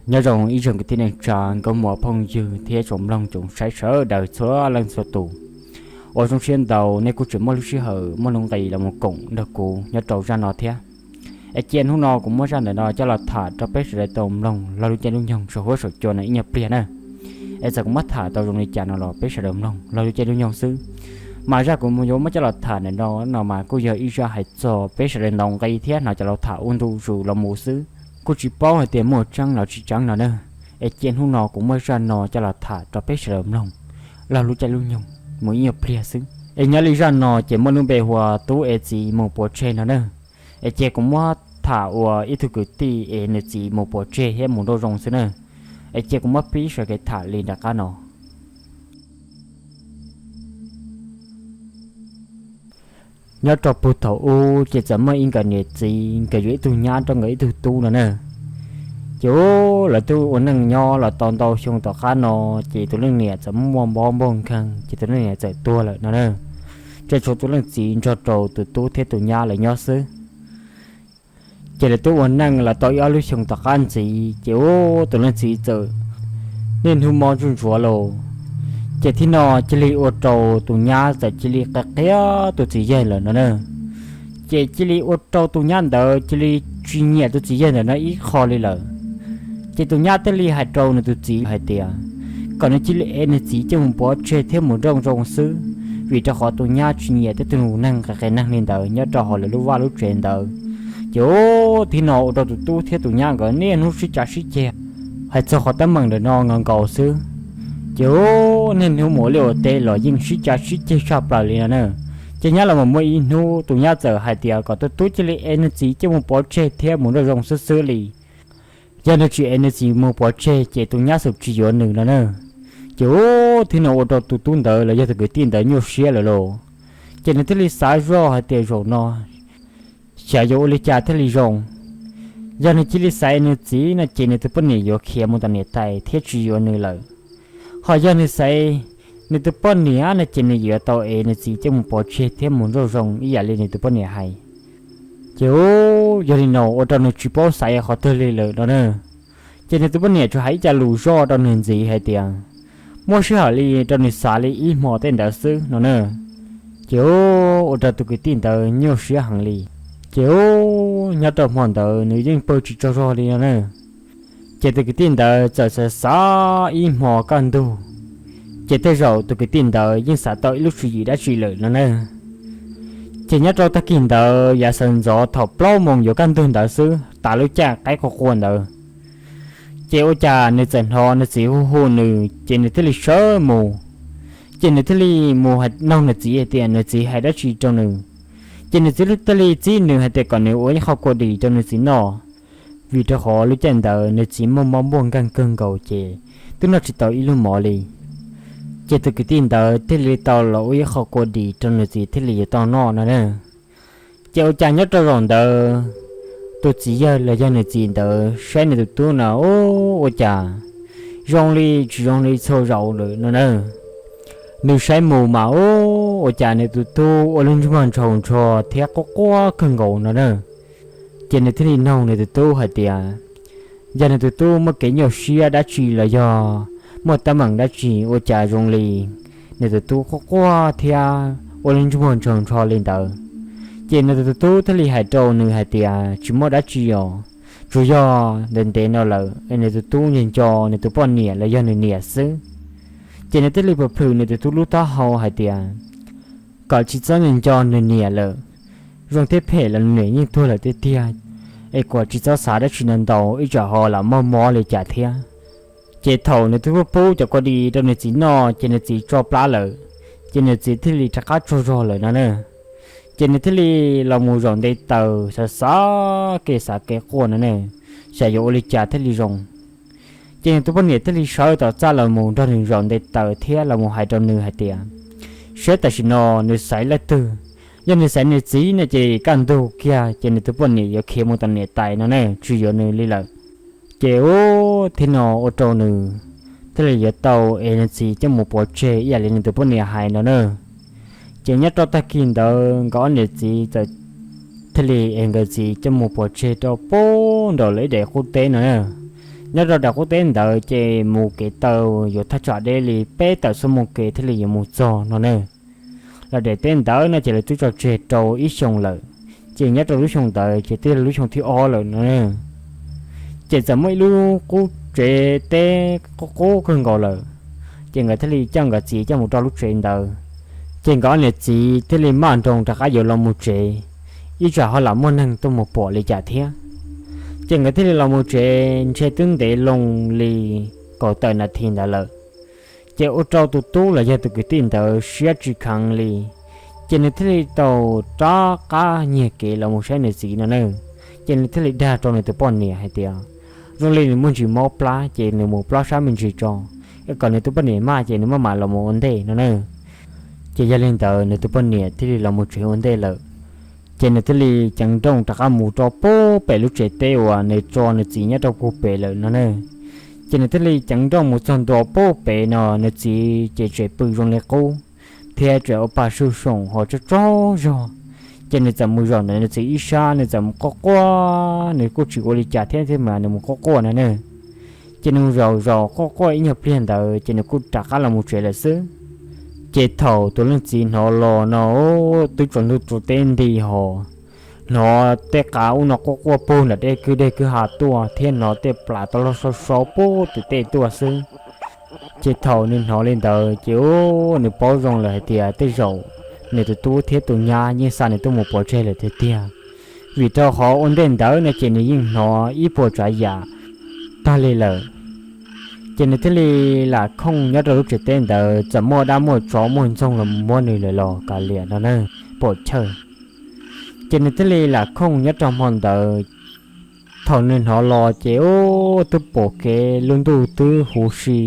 Nyob zoo ib tsoom kwv tij neej tsa, nkauj muam phooj ywg thiab tsoom mloog tsoom saib sawv daws txhua leej txhua tus. Ua zoo siab ntau nej kuj tseem muaj lub sij hawm muaj lub nqis los mus koom nrog kuv nyob rau zaj no thiab. Es cia hnub no kuv muab zaj ntawm no coj los tham rau peb sawv daws tau mloog laug lub caij lub nyoog saum huab saum cua no ib nyuag pliag na. Es txawm kuv muab tham tau zoo li cas no los peb sawv daws mloog laug lub caij lub nyoog xwb. Mas zaj kuv yuav muab coj los tham ntawm no no mas kuj yog ib zaj hais txog peb sawv daws ntaus nqi thiab hnov cov laus tham ua ntu zus los mus xwb, kuj tsis paub hais tias muaj tseeb los tsis tseeb no na. Es cia hnub no kuv muab zaj no coj los tham rau peb sawv daws mloog laug lub caij lub nyoog mus ib nyuag pliag xwb. Es nyob li zaj no ces muaj lub npe hu ua Tub ev txiv mus pov tseg no na. Es cia kuv muab tham ua ib tug kwv tij es nws txiv mus pov tseg thiab mus nrauj zoo xwb na. Es cia kuv muab pib sawv kev tham li nram qab no. Nyob rau puag thaum ub ces txawm muaj ib nkawd niam txiv nkawd yuav ib tug nyab rau nkawd ib tug tub no na. Ces lawv twb ua neej nyob los tau ntau xyoo tom qab no, ces tus leej niam txawm muaj mob npauj nkeeg ces tus leej niam txawm tuag lawm no na. Ces tshuav tus leej txiv nrog rau tus tub thiab tus nyab lawv nyob xwb. Ces lawv twb ua neej los tau ib ob lub xyoo tom qab ntxiv ces tus leej txiv txawm niaj hnub mob ntsuj ntsuav lauj. Ces thaum no cia li ua rau tus nyab txawm cia li qia qia tus txiv yawg lawm no na. Ces cia li ua rau tus nyab ntawd cia li tsis nyiam tus txiv yawg ntawm no ib qho li lawm. Ces tus nyab thiaj li hais rau nws tus txiv hais tias kom nws cia li ev nws txiv coj mus pov tseg thiab mus nrauj zoo xwb, vim rau qhov tus nyab tsis nyiam tej tug neeg qia qia neeg li ntawd nyob rau hauv lawv lub vaj lub tsev ntawd. Ces thaum no ua rau tus tub thiab tus nyab nkawd niaj hnub sib cav sib ceg hais txog qhov teeb meem ntawm no nkaus nkaus xwb. Ces niaj hnub mus ua liaj ua teb los yeej sib cav sib ceg tshaj plaws li no na. Ces nyob los mus muaj ib hnub tus nyab txawm hais tias kom tus tub cia li ev nws txiv coj mus pov tseg thiab mus nrauj zoo xwb xwb li. Yog nws tsis ev nws txiv mus pov tseg ces tus nyab xum tsis yuav nws no na. Ces thaum no ua rau tus tub ntawd los yog tus kwv tij ntawd nyuaj siab lawm lauj. Ces nws thiaj li xav zoj hais tias zaum no xyov yuav ua li cas thiaj li zoo. Yog nws cia li xaiv nws txiv no ces nws tus poj niam yuav khiav mus tom niam tais thiab tsis yuav nws lawm. Ho yog nws xaiv nws tus poj niam no ces nws yuav tau ev nws txiv coj mus pov tseg thiab mus nrauj zoo ib yam li nws tus poj niam hais. Ces yog li no ua rau nws tsis paub xaiv qhov twg li lawm no na. Ces nws tus poj niam tsuas hais ib co lus zoj rau nws ntxiv hais tias muab sij hawm li rau nws xav li ib hmo tej ntawd xwb no na. Ces ua rau tus kwv tij ntawd nyuaj siab heev li. Ces nyob rau hmo ntawd nws yeej pw tsis tsaug zog li no na. Ces tus kwv tij ntawd txawm xav xav ib hmo kaj ntug, ces tej zaum tus kwv tij ntawd yeej xav tau ib lub tswv yim dab tsi lawm no na. Ces nyob rau tag kis ntawd yav sawv ntxov thaum plaub moos yuav kaj ntug ntawd xwb tas lub caij qaib qua qua ntawd, ces ua cas nws txawm hnov nws txiv hu hu nws ces nws thiaj li sawv mus. Ces nws thiaj li mus hais noog nws txiv hais tias nws txiv hais dab tsi rau nws. Ces nws txiv thiaj li txib nws hais tias kom nws ua ib qho kua dis rau nws txiv noj, vim rau qhov lub caij ntawd nws txiv muaj mob npuaj nkeeg kawg nkaus ces twb noj tsis tau ib lub mov li. Ces tus kwv tij ntawd thiaj li tau los ua ib qho kua dis rau nws txiv thiaj li yuav tau noj no na. Ces ua cas nyob rau zaum ntawd tus txiv yawg los yog nws txiv ntawd saib nws tus tub no ua cas zoo li tsis zoo li txhua zaus lawm no na. Nws saib mus mas ua cas nws tus tub ua lub ntsej muag ntshaus ntsho thiab quaj quaj kawg nkaus no na. Ces nws thiaj li noog nws tus tub hais tias yog nws tus tub muaj kev nyuaj siab dab tsi los yog muaj teeb meem dab tsi ua cas zoo li nws tus tub quaj quaj thiab ua lub ntsej muag ntshaus ntsho li ntawd. Ces nws tus tub thiaj li hais rau nws hais tias tsis muaj dab tsi os, tsuas yog ntev ntev no lawm es nws tus tub nco nco nws tus poj niam los yog nws niam xwb. Ces nws thiaj li pam plhws nws tus tub lub taub hau hais tias kom tsis txhob nco nco nws niam lawm, zoo thiab phem los nws niam yeej tuag lawm tiag tiag, es kom tsis txhob xav dab tsi ntau ntau ib tsam ho lam muaj mob li cas thiab. Ces thaum nws twb pub cov kua dis rau nws txiv noj ces nws txiv tso plab lawm, ces nws txiv thiaj li rov qab tsaug zog lawm no na. Ces nws thiaj li los mus zaum nte taws xav xav kev xav kev quaj no ne, xyov yuav ua li cas thiaj li zoo. Ces nws tus poj niam thiaj li sawv tom txaj los mus nrog nws zaum nte taws thiab los mus hais rau nws hais tias saib tam sim no nws xaiv leej twg. Yog nws xaiv nws txiv no ces kaj ntug kiag ces nws tus poj niam yuav khiav mus tom niam tais no ne, tsis yuav nws li lawm. Ces ua thaum no ua rau nws thiaj li yuav tau es nws txiv coj mus pov tseg ib yam li nws tus poj niam hais no na. Ces nyob rau tag kis ntawd nkawd ob niam txiv txawm thiaj li es nkawd txiv coj mus pov tseg rau puag nraum lawv ib daim qub teb no na. Nyob rau daim qub teb ntawd ces mus kev taw yuav thaj tsam deb li peb tawm xuab moos kev thiaj li yuav mus txog no ne. Los daim teb ntawd no ces lawv twb tso tseg rau ib xyoos lawm, ces nyob rau lub xyoo ntawd ces twb yog lub xyoo thib ob lawm no ne. Ces txawm muaj ib lub qub tsev teb qub qub kawg nkaus lawm, ces nkawd thiaj li coj nkawd txiv coj mus rau lub tsev ntawd. Ces nkawd ob niam txiv thiaj li maj nroos rov qab yuav los mus tsev, ib tsam ho lam muaj neeg tuaj mus pom li cas thiab. Ces nkawd thiaj li los mus tsev ntshe twb ntev loo li kaum tawm nas this ntawd lawm. Ces ua rau tus tub los yog tus kwv tij ntawd siab tsis kheev li, ces nws thiaj li tau rov qab nyiag kev los mus saib nws txiv no ne. Ces nws thiaj li dag rau nws tus poj niam hais tias zoo li nws muaj ntsis mob plab ces nws mus plob sab me ntsis tso, kom nws tus poj niam maj ces nws maj mam los mus ua ntej no ne. Ces yog li ntawd nws tus poj niam thiaj li los mus tsev ua ntej lawm. Ces nws thiaj li ceev nrooj rov qab mus rau puag pem lub tsev teb uas nws tso nws txiv nyob rau puag pem lawm no ne. Ces nws thiaj li ceev nrooj mus txog ntua puag pem no nws txiv ces tseem pw zoo li qub, thiab tseem ua pa suj soom ho tsaug tsaug zog. Ces nws txawm mus zaum ntawm nws txiv ib sab, nws txawm mus quaj quaj, nws kuj tsis ua li cas thiab thiab mas nws mus quaj quaj no ne. Ces nws mus zaum zaum quaj quaj ib nyuag pliag ntawd ces nws kuj rov qab los mus tsev lawm xwb. Ces thaum tus leej txiv hnov los no, twb tsaus ntuj tsaus teb nti ho hnov tej qav ub no quaj quaj puag nram dej kwj deg kwj ha tuaj thiab hnov tej plas tau loj sau sau puag tim tej tuaj xwb. Ces thaum nws hnov li ntawd ces nws paub zoo lawm hais tias tej zaum nws tus tub thiab tus nyab yeej xa nws tuaj mus pov tseg lawm tiag tiag, vim rau qhov ua ntej ntawd no ces nws yeej hnov ib puas tsav yam tag li lawm. Ces nws thiaj li lam khooj nyob rau lub tsev teb ntawd, txawm muaj dab muaj tsov muaj ntxoog los muab nws lawm los kav liam no na, pom chawj. Ces nws thiaj li lam khooj nyob rau hmo ntawd. Thaum nws hnov los ces ub, twb pom kev lub ntuj twb huv si,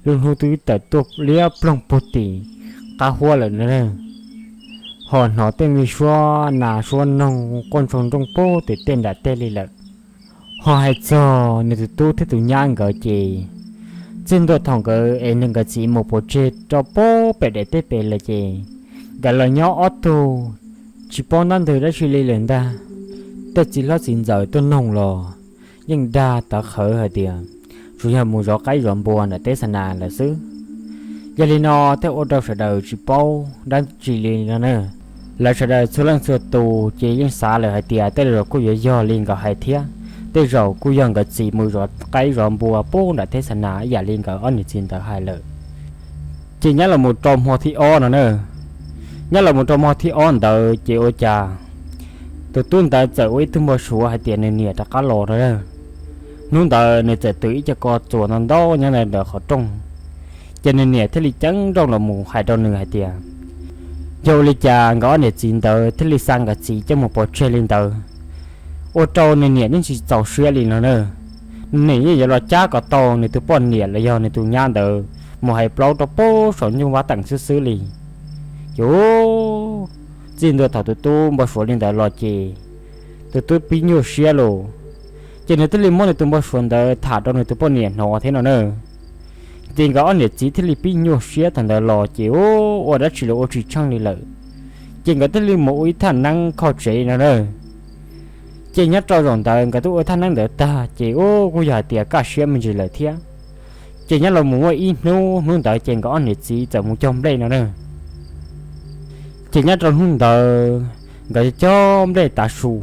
lub hnub twb tawm tuaj liab ploog puag tim qab huab lawm no. Ho hnov tej me suab nas suab noog quaj ntsoog nrooj puag tim tej nram tej li lawm. Ho hais txog nws tus tub thiab tus nyab nkawd ces txij ntua thaum nkawd es nws nkawd txiv mus pov tseg rau puag pem daim teb pem lawm ces nkawd los nyob ob tug tsis paub ntab ntwg dab tsi li lawm ntag. Tej txiv hlob txiv ntxawm tuaj noog los yeej dag tawv qhawv hais tias tsuas yog mus zov qaib zov npua nram teb xa nas lawm xwb. Yog li no thiaj ua rau sawv daws tsis paub dab tsi li no na. Lawv sawv daws txhua leej txhua tus ces yeej xav lawm hais tias tej zaum kuj yuav yog li nkawd hais thiab, tej zaum kuj yog nkawd txiv mus zov qaib zov npua puag nram teb xa nas ib yam li nkawd ob niam txiv ntawd hais lawm. Ces nyob los mus rau hmo thib ob no na, nyob los mus rau hmo thib ob ntawd ces ua cas tus tub ntawd txawm ua ib tug npau suav hais tias nws niam rov qab los no. Hnub ntawd nws txawm twv ib co ko txuas ntau ntau nyob ntawm qhov rooj. Ces nws niam thiaj li ceeb nrooj los mus hais rau nws hais tias yog ua li cas nkawd ob niam txiv ntawd thiaj li xa nkawd txiv coj mus pov tseg li ntawd, ua rau nws niam yeej tsis txaus siab li no na. Nws niam yeej yuav los cab kom tau nws tus poj niam los yog nws tus nyab ntawd mus hais plaub rau puag saum nyuj vab teem xwb xwb li. Ces txij ntua thaum tus tub npau suav li ntawd los ces tus tub pib nyuaj siab lauj. Ces nws thiaj li muab nws tus npau suav ntawd tham rau nws tus poj niam hnov thiab no na. Ces nkawd ob niam txiv thiaj li pib nyuaj siab thaum ntawd los ces ua dab tsi los ua tsis tsheej li lawm. Ces nkawd thiaj li mus ua ib thaj neeb kho tsev no na. Ces nyob rau zaum ntawd nkawd twb ua thaj neeb ntawd tag ces ub, kuj yog hais tias kaj siab me ntsis lawm thiab. Ces nyob los mus muaj ib hnub, hnub ntawd ces nkawd ob niam txiv txawm mus cog nplej no na. Ces nyob rau hnub ntawd nkawd cog nplej tav su,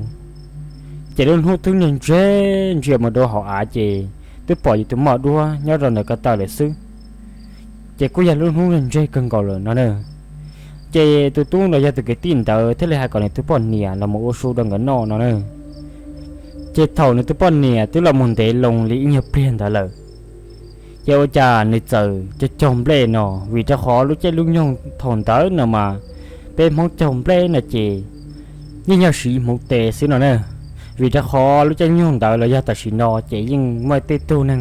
ces lub hnub twb niag ntseg ntsia mus rau hauv av ces twb pom yus tus moj duab nyob rau ntawm ko taw lawm xwb. Ces kuj yog lub hnub niag ntseg kawg nkaus lawm no na. Ces tus tub los yog tus kwv tij ntawd thiaj li hais kom nws tus poj niam los mus ua su rau nkawd noj no na. Ces thaum nws tus poj niam twb los mus ntev loo li ib nyuag pliag ntawd lawm, ces ua cas nws txawm cog cog nplej no, vim rau qhov lub caij lub nyoog thaum ntawd no mas peb Hmoob cog nplej no ces yeej yog siv hmuv tes xwb no na. Vim rau qhov lub caij nyoog ntawd los yog tam sim no ces yeej muaj tej tug neeg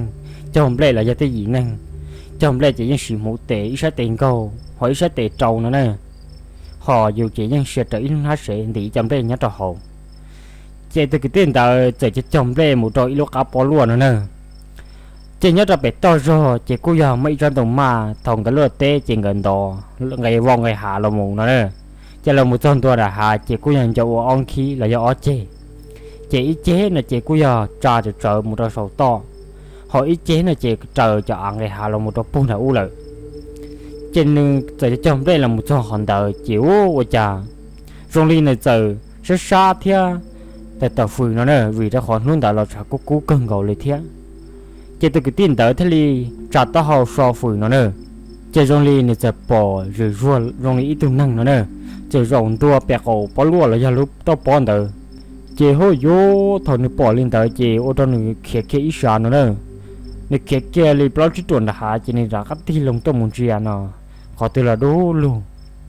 cog nplej los yog tej yim neeg cog nplej ces yeej siv hmuv tes, ib sab tes nkaug ho ib sab tes rau no na. Ho yus ces yeej sia raws ib lub hnab sev ntim ib co nplej nyob rau hauv. Ces tus kwv tij ntawd txawm cog cog nplej mus rau ib lub qab pob luaj no na. Ces nyob rau pem toj zog ces kuj yog muaj ib tsob ntoo maj, thaum nkawd luaj teb ces nkawd ntov nqes vau nqes hav los mus no na. Ces los mus txog ntua nram hav ces kuj yog nco ua ob nkhib los yog ob ceg. Ces ib ceg no ces kuj yog tsa tsawv tsawv mus rau saum toj, Ho ib ceg no ces raws cov av nqis hav los mus rau puag nram ub lawm. Ces nws txawm cog nplej los mus txog qhov ntawd ces ua cas zoo li nws txawm sab sab thiab tawm tawm fws no na, vim rau qhov hnub ntawd los tshav kub kub kawg nkaus li thiab. Ces tus kwv tij ntawd thiaj li tsa taub hau so fws no na, ces zoo li nws txawm pom zws zuag zoo li ib tug neeg no na, txawm zaum ntua pem qaum pob luaj los yog lub toj pob ntawd. Ces huj yuv, thaum nws pom li ntawd ces ua rau nws khiav kiag ib sab no na. Nws khiav kiag li plaub tsib ruam nram hav ces nws rov qab tig loo tuaj mus ntsia no, qhov twg los dub lug,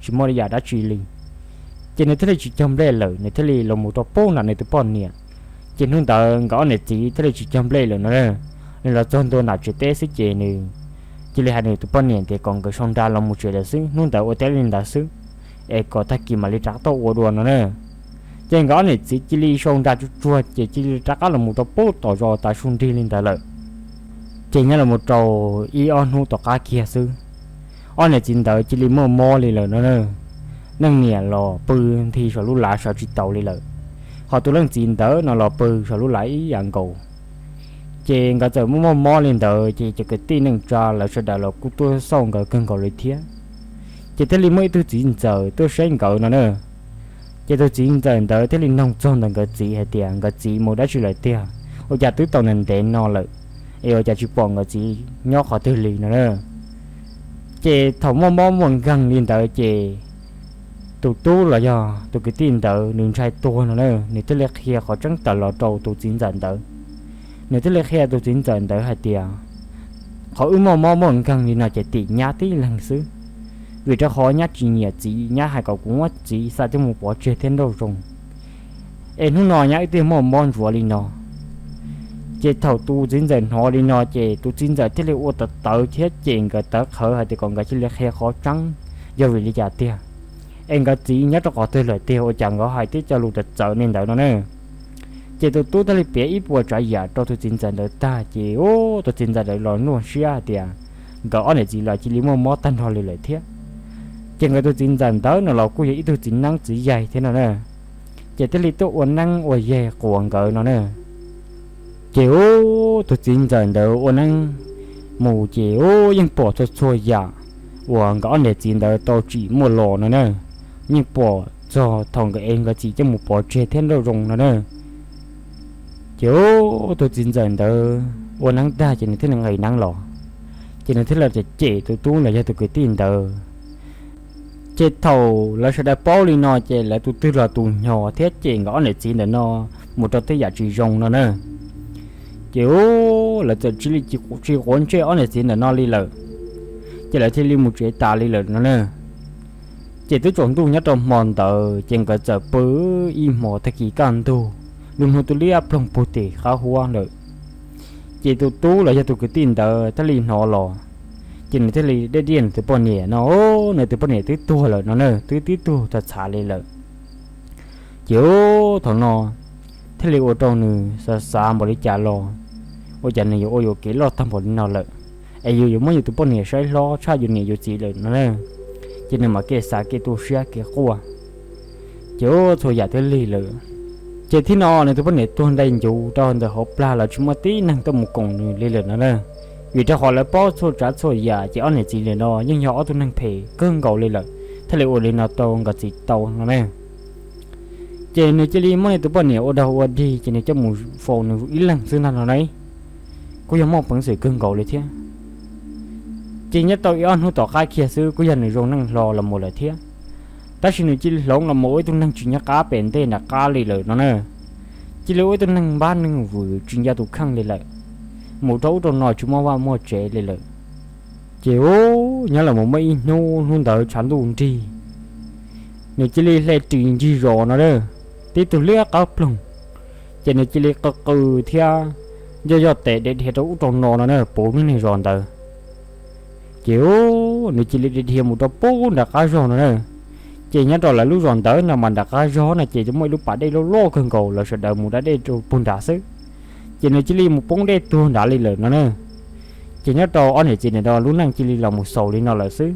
tsis muaj li yam dab tsi li. Ces nws thiaj li tsis cog nplej lawm, nws thiaj li los mus rau puag nram nws tus poj niam. Ces hnub ntawd nkawd ob niam txiv thiaj li tsis cog nplej lawm no na. Nws los txog ntua nram tsev teb xwb ces nws cia li hais nws tus poj niam tias kom nkawd sau nra los mus tsev lawm xwb, hnub ntawd ua teb li ntawd xwb, es kom tag kis mam li rov qab tuaj ua dua no na. Ces nkawd ob niam txiv cia li sau nra tsuag tsuag ces cia li rov qab los mus rau puag tom zos tav su nrig li ntawd lawm. Ces nyob los mus rau ib ob hnub tom qab kiag xwb, ob niam txiv ntawd cia li muaj mob li lawm no na. Leej niam los pw nthi saum lub lav sawv tsis taus li lawm, ho tus leej txiv ntawd no los pw saum lub lav ib yam nkaus. Ces nkawd txawm muaj muaj mob li ntawd ces cov kwv tij neej tsa lawv sawv daws los kuj tuaj xauj nkawd kawg nkaus li thiab. Ces thiaj li muaj ib tug txiv ntxawm tuaj saib nkawd no na. Ces tus txiv ntxawm ntawd thiaj li noog txog ntawm nkawd txiv hais tias nkawd txiv mus dab tsi lawm tiag, ua cas twb tau ntev ntev no lawm, es ua cas tsis pom nkawd txiv nyob qhov twg li no na. Ces thaum muaj mob muaj nkeeg li ntawd ces tus tub los yog tus kwv tij ntawd nws ntshai tuag no na, nws thiaj li qhia qhov tseeb tawm los rau tus txiv ntxawm ntawd. Nws thiaj li qhia tus txiv ntxawm ntawd hais tias, qhov wb muaj mob muaj nkeeg li no ces tim nyab tib leeg xwb, vim rau qhov nyab tsis nyiam txiv, nyab hais kom kuv muab txiv xa coj mus pov tseg thiab nraum zoov, es hnub no nyab wb thiaj muaj mob ntsuav li no. Ces thaum tus txiv ntxawm hnov li no ces tus txiv ntxawm thiaj li ua tawv tawv thiab ces nkawd tawv qhawv hais tias kom nkawd cia li qhia qhov tseeb, yog vim li cas tiag, es nkawd txiv nyob rau qhov twg lawm tiag, ua cas nkawd hais tib co lus txawv txawv li ntawd no na. Ces tus tub thiaj li piav ib puas tsav yam rau tus txiv ntxawm ntawd tag ces tus txiv ntxawm ntawd los nyuaj siab hais tias nkawd ob niam txiv los cia li muaj mob tag nrho li lawm thiab. Ces nkawd tus txiv ntxawm ntawd no los kuj yog ib tug txiv neeb txiv yaig thiab no na, ces thiaj li tuaj ua neeb ua yaig quas nkawd no na. Ces tus txiv ntxawm ntawd ua neeb mus ces yeej pom txhua txhua yam uas nkawd ob niam txiv ntawd tau tsim muaj los no na, yeej pom txog thaum nkawd ev nkawd txiv coj mus pov tseg thiab nraum zoov no na. Ces tus txiv ntxawm ntawd ua neeb tag ces nws thiaj li nqis neeb los, ces nws thiaj li cem tus tub los yog tus kwv tij ntawd. Ces thaum lawv sawv daws paub li no ces lawv tus twg los tus hnyos thiab cem nkawd ob niam txiv ntawm no mus rau tej yam tsis zoo no na. Ces lawv txawm tsis li tsis quav ntsej ob niam txiv ntawm no li lawm, ces lawv thiaj li mus tsev tas li lawm no na. Ces twb tsaus ntuj nyob rau hmo ntawd ces nkawd txawm pw ib hmos tag kis kaj ntug, lub hnub twb liab ploog puag tim qab huab lawm. Ces tus tub los yog tus kwv tij ntawd thiaj li hnov los, ces nws thiaj li dej diaj nws tus poj niam no, nws tus poj niam twb tuag lawm no na, twb tib tuag txhav txhav li lawm. Ces thaum no thiaj li ua rau nws xav xav npaum li cas los ua cas nws yuav ua yuam kev loj tag npaum li no lawm, es yus yuav muab yus tus poj niam saib hlob tshaj yus niam yus txiv lawm no na. Ces nws mam kev xav kev tu siab kev quaj. Ces txhua yam thiaj lig lawm. Ces thib no nws tus poj niam tuag nti ncuv rau ntawm hauv plag los tsis muaj tib neeg tuaj mus koom nws li lawm no na. Vim rau qhov lawv paub txhua tsav txhua yam ces ob niam txiv li no yeej yog ob tug neeg phem kawg nkaus li lawm, thiaj li ua li no rau nkawd txiv tau no na. Ces nws cia li muab nws tus poj niam ua dog ua dig ces nws coj mus faus nws ib leeg xwb ntag no na. Kuj yog muaj peev xwm kawg nkaus li thiab. Ces nyob tau ib ob hnub tom qab kiag xwb kuj yog nws zoo neej hlo los mus lawm thiab. Tab sis nws cia li hloov los mus ua ib tug neeg tsis nyob qab pem ntej nram qab li lawm no na. Cia li ua ib tug neeg npab neeg vwm tsis nco tus kheej li lawm, mus rau ub rau no tsis muaj vaj muaj tsev li lawm. Ces nyob los mus muaj ib hnub, hnub ntawd tshav ntuj nrig, nws cia li hle ris ncig zos no a, tib tug liab qab ploog. Ces nws cia li qw qw thiab yoj yoj tes dhia dhia rau ub rau no no na puv lub niag zos ntawd. Ces nws cia li dhia dhia mus rau puag nram qab zog no na. Ces nyob rau lawv lub zos ntawd no mas nram qab zog no ces muaj ib lub pas dej loj loj kawg nkaus, lawv sawv daws mus da dej rau puag nrad xwb. Ces nws cia li mus poob dej tuag nrad li lawm no na. Ces nyob rau ob niam txiv ntawm no lub neej cia li los mus xaus li no lawm xwb.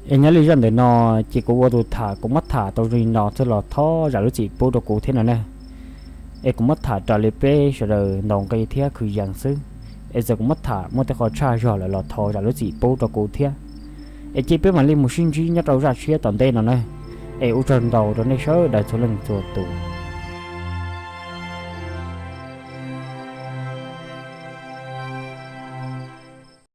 Es nyob li zaj ntawm no, ces kuv ua tus tham kuv muab tham tau zoo li no thiaj los thov zam lub txim pub rau kuv thiab no na. Es kuv muab tham raws li peb sawv daws ntaus nqi thiab khwv yees xwb. es txawm kuv muab tham muaj tej qhov tshaj zog lawm los thov zam lub txim pub rau kuv thiab. Es cia peb mam li mus sib ntsib nyob rau zaj tshiab tom ntej no na. Es ua tsaug ntau rau nej sawv daws txhua leej txhua tus.